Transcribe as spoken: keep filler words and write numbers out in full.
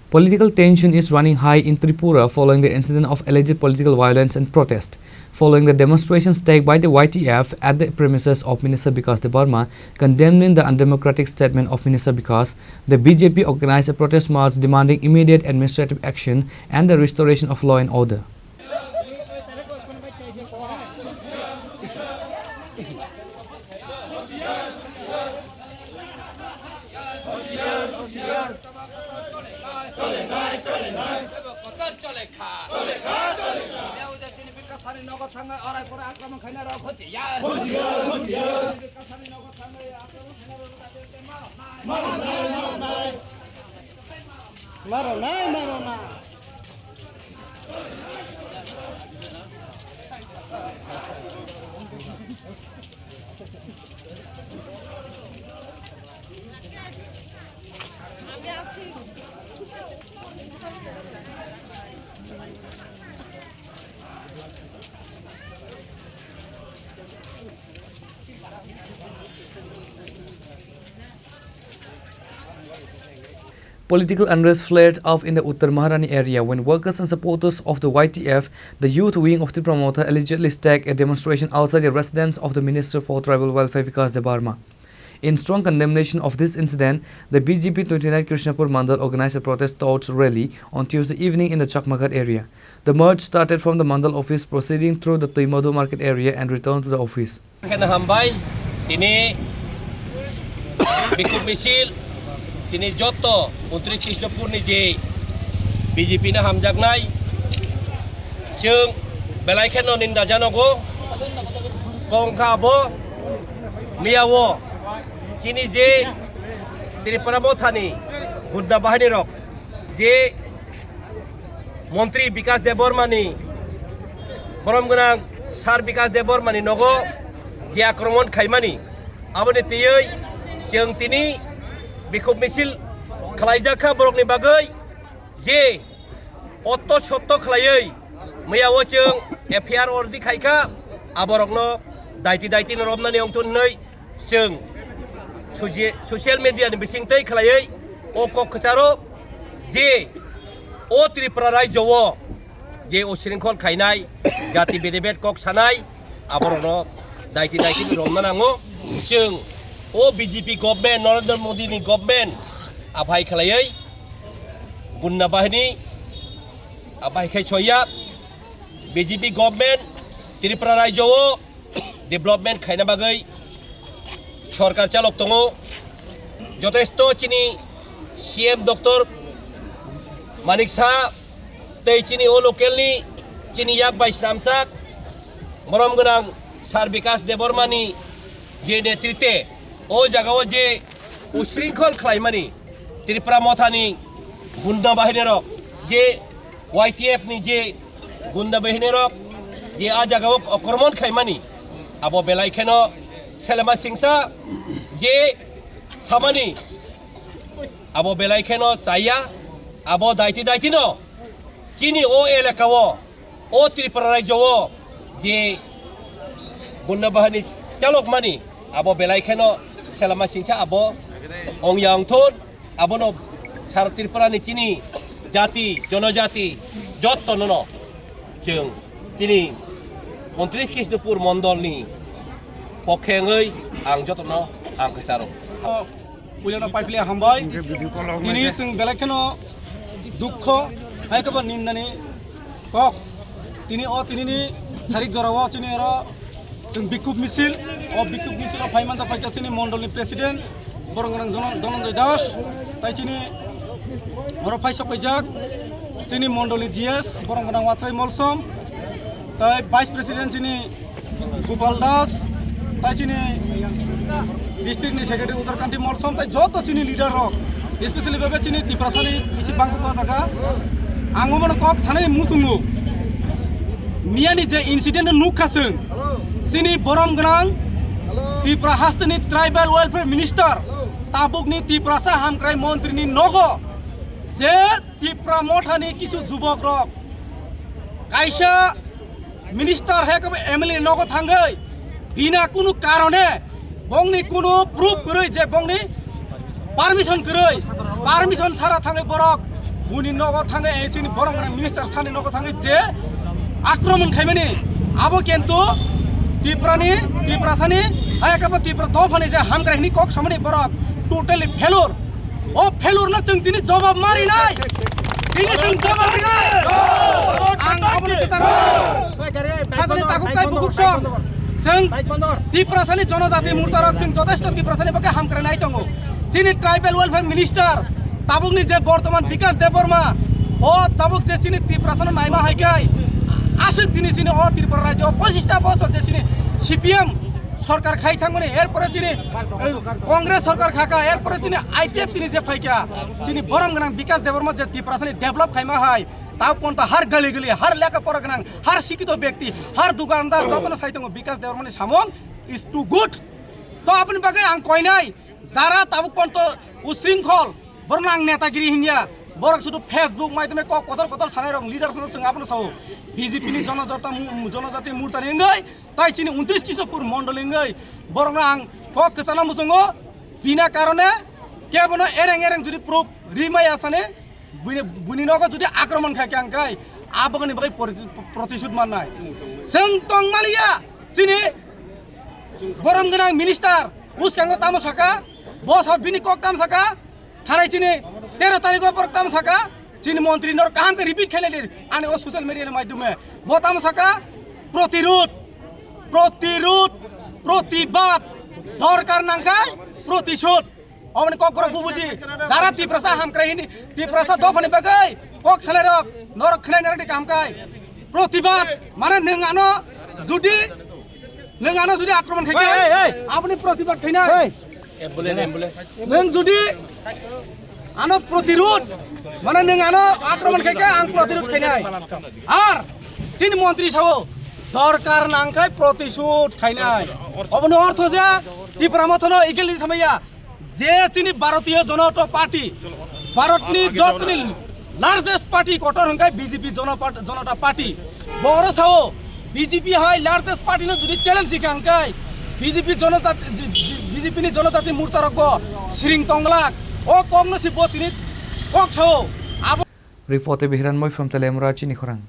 Political tension is running high in Tripura following the incident of alleged political violence and protest. Following the demonstrations taken by the Y T F at the premises of Minister Bikash Debbarma, condemning the undemocratic statement of Minister Bikash, the B J P organized a protest march demanding immediate administrative action and the restoration of law and order. Maro nai, maro nai. Political unrest flared up in the Uttar Maharani area when workers and supporters of the Y T F, the youth wing of Tipra Motha, allegedly staged a demonstration outside the residence of the Minister for Tribal Welfare, Bikash Debbarma. In strong condemnation of this incident, the B J P twenty-nine Krishnapur Mandal organized a protest torch rally on Tuesday evening in the Chakmaghat area. The march started from the Mandal office, proceeding through the Tuimadu market area and returned to the office. Khe hambai, tini bikhuk misil, tini jotto untris Krishnapurni je B J P no hamjaknai, chwng belai kheno ninda janogo, kongkha bo miya o chini je Tripura Mothani gunda bahini rok je Montri Bikash Debbarmani, borom gwnang Sir Bikash Debbarmani nogo je akromon khaimani, aboni twiwi chwng tini bikhuk misil khlaijak kha borokni bagwi, je otto sotto khlaiwi miya o chwng F I R order khai kha, aborokno daiti daiti no romnani wngthun hwnwi chwng soci-, social media ni bisingtwi khlaiwi o kok kwcharo je o Tripura rajyo o je o shringkhol khainai, jati bede bed kok sanai, aborokno daiti daiti ni romna nango. Chwng o B J P government, Narendra Modi ni government aphai khlaiwi gunda bahini aphai khai soya. B J P government Tripura rajyo o development khaina bagwi sorkar chalok tongo. Jotesto chini C M Doctor Manik Saha tei chini o local ni chini yak bai snamsak borom gwnang Sir Bikash Debbarmani je netrite o jaga o je ushrinkhol khlaimani Tripura Mothani gunda bahini rok je Y T F ni je gunda bahini rok je a jaga o okromon khaimani, abo belai kheno selema singsa je samani, abo belai kheno chaya, abo daiti daiti no chini o elaka o, o Tripura rajyo o je gunda bahini chalokmani, abo belai kheno selema singsa abo ongya ongthun. Abono sara Tripura ni chini jati, jonojati jotto nono chwng chini untris Krishnapur mondol ni pokhe wngwi ang jotono ang kwcharo. Puilano paipli hambai. Tini chwng belai kheno dukho, hai khe bo nindani kok. Tini o tinini sarik jorao chini oro chwng bikhub misil, o bikhub misil o phai manjak phaikha chini mondolni president, borok gwnang Dhananjay Das, tai chini oro phai sok paijak chini mondolni G S, borok gwnang Watrai Molsom, tai vice president chini Gopal Das, tai chini district ni secretary Udarkanti Molsom, tai joto chini leader rok, especially bebe chini Tiprasa ni bisi bangkuk o jaga. Ang omono kok sanai muchungo. Miyani je incident no nukha chwng, chini borom gwnang Tipra haste ni tribal welfare minister, tabuk ni Tiprasa hamkrai montri ni nogo je Tipra Motha ni kisu jubok rok kaisa minister hai khe bo M L A nogo thangwi bina kunu karone bongni kunu proof kwrwi je bongni permission kwrwi, permission sara thangwi borok Buni nogo thangwi, eh, chini borok gwnang minister sani nogo thangwi je akromon khaimani, abo kintu Tiprani, Tiprasani, hai khe bo Tipra dophani je hamkrai hwnwi kok samani borok totally failure. O failure no chwng tini jobab ma rinai. Tini chwng jobab rinai. Ang aboni kwcharo khajani takhuk tai bukhuk song. Chwng Tiprasani Jonojati Morcha rok chwng jotesto Tiprasani bagwi hamkrai nai tongo. Chini Tribal Welfare Minister tabukni je bortoman Bikash Debbarma, o tabuk je chini Tiprasano naima hai khe aswk tini chini o Tripura rajyo pochista bosor je chini C P M sorkar khai thangmani, er pore chini, eh, Congress sorkar khaka, er pore chini I P F tini je phaikha, chini borom gwnang Bikash Debbarma je Tiprasani develop khaima hai, ta ponta har gali gali, har lekha pora gwnang, har sikito byakti, har dukandar, jotono sai tongo Bikash Debbarmani samung is too good. To aboni bagwi ang koinai, jara tabuk ponto usringkhol, borokno ang netagiri hinya, borok sudu Facebook maidome kok kotor kotor sanai rok leader sono chwng abono sao, B J P ni Jonojata Mu-, Jonojati Morcha ni wngwi, tai chini untris Kisopur mondol wngwi, borokno ang kok kwchana muchungo, bina karone kebono ereng ereng jodi proof rimaya sani, bini, bini nogo jodi akromon khai khe ang khai, aboni bagwi pori-, protisud mannai. Chwng tong maliya, chini borom gwnang minister, bwskango tamo saka, bo sa bini kok tamo saka, thanai chini tero tarikh o borok tamo saka, chini montri nor kaham khe repeat khailai di, ani o social media ni maidhume. Bo tamo saka, protirud, protirud, protibad, dorkar nangkhai, protisud. Omoni kok borok bubuji, jara Tiprasa hamkrai hini, Tiprasa dophani bagwi, kok salai rok, norok khnai narok di kaham khai. Protibad, mane nwng ano judi, nwng ano judi akromon khai khe, Hey, hey, hey. Aboni protibad khainai. Hey. Nwng judi ano protirud, mane nwng ano akromon khai khe ang protirud khainai. Ar chini montri sao, dorkar nangkhai protisud khainai. Oboni ortho je Tipra Mothano igel ni samaya. Je chini Bharatiya Janata Party, Bharatni jotoni largest party kotor hwnkhe B J P Jana Part-, Janata Party. Boro sao B J P hai largest party no jodi challenge hikha hwnkhe B J P Janajati, J-, J-, B J P ni Janajati Morcha rok bo siring tonglak. O kok no si bo tini kok sao. Abo Report by Hiranmoy from Telemra chini khorang.